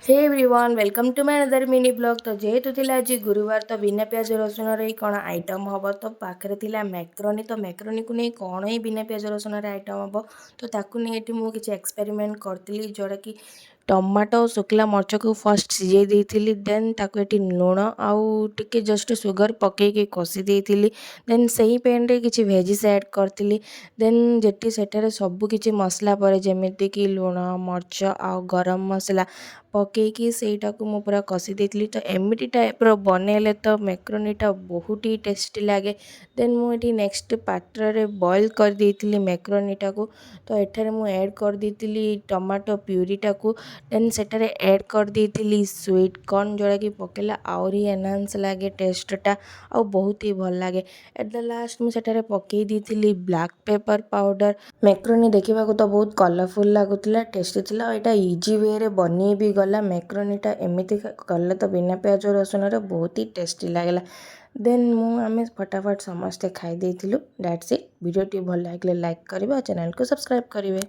Hey everyone, welcome to my another mini vlog। ତ ଯେହେତୁ ଥିଲା ଆଜି ଗୁରୁବାର, ତ ବିନା ପିଆଜ ରସୁଣରେ ହିଁ କ'ଣ ଆଇଟମ୍ ହେବ? ତ ପାଖରେ ଥିଲା ମ୍ୟାକ୍ରୋନି। ତ ମ୍ୟାକ୍ରୋନିକୁ ନେଇ କ'ଣ ହିଁ ବିନା ପିଆଜ ରସୁଣରେ ଆଇଟମ୍ ହେବ? ତ ତାକୁ ନେଇ ଏଠି ମୁଁ କିଛି ଏକ୍ସପେରିମେଣ୍ଟ କରିଥିଲି, ଯେଉଁଟାକି ଟମାଟୋ, ଶୁଖିଲା ମରିଚକୁ ଫାର୍ଷ୍ଟ ସିଝେଇ ଦେଇଥିଲି। ଦେନ୍ ତାକୁ ଏଠି ଲୁଣ ଆଉ ଟିକେ ଜଷ୍ଟ ସୁଗର ପକେଇକି କଷି ଦେଇଥିଲି। ଦେନ୍ ସେଇ ପ୍ୟାନ୍ରେ କିଛି ଭେଜିସ୍ ଆଡ଼୍ କରିଥିଲି। ଦେନ୍ ଯେଠି ସେଠାରେ ସବୁ କିଛି ମସଲା ପରେ, ଯେମିତିକି ଲୁଣ, ମରିଚ ଆଉ ଗରମ ମସଲା ପକେଇକି ସେଇଟାକୁ ମୁଁ ପୁରା କଷି ଦେଇଥିଲି। ତ ଏମିତି ଟାଇପ୍ର ବନେଇଲେ ତ ମ୍ୟାକ୍ରୋନିଟା ବହୁତ ହି ଟେଷ୍ଟି ଲାଗେ। ଦେନ୍ ମୁଁ ଏଠି ନେକ୍ସଟ ପାତ୍ରରେ ବଏଲ୍ କରିଦେଇଥିଲି ମ୍ୟାକ୍ରୋନିଟାକୁ। ତ ଏଠାରେ ମୁଁ ଆଡ଼୍ କରିଦେଇଥିଲି ଟମାଟୋ ପ୍ୟୁରିଟାକୁ। ଦେନ୍ ସେଠାରେ ଆଡ଼୍ କରିଦେଇଥିଲି ସୁଇଟ୍ କର୍ନ, ଯେଉଁଟାକି ପକେଇଲେ ଆହୁରି ଏନହାନ୍ସ ଲାଗେ ଟେଷ୍ଟଟା ଆଉ ବହୁତ ହି ଭଲ ଲାଗେ। ଏଟ୍ the last ମୁଁ ସେଠାରେ ପକେଇ ଦେଇଥିଲି ବ୍ଲାକ୍ ପେପର୍ ପାଉଡ଼ର। ମ୍ୟାକ୍ରୋନି ଦେଖିବାକୁ ତ ବହୁତ କଲରଫୁଲ୍ ଲାଗୁଥିଲା, ଟେଷ୍ଟି ଥିଲା ଆଉ ଏଇଟା ଇଜି ୱେରେ ବନେଇ ବି ଗଲା। ମ୍ୟାକ୍ରୋନିଟା ଏମିତି କଲେ ତ ବିନା ପିଆଜ ରସୁଣରେ ବହୁତ ହି ଟେଷ୍ଟି ଲାଗିଲା। ଦେନ୍ ଆମେ ଫଟାଫଟ ସମସ୍ତେ ଖାଇ ଦେଇଥିଲୁ। That's it। ଭିଡ଼ିଓଟି ଭଲ ଲାଗିଲେ ଲାଇକ୍ କରିବେ ଆଉ ଚ୍ୟାନେଲକୁ ସବସ୍କ୍ରାଇବ୍ କରିବେ।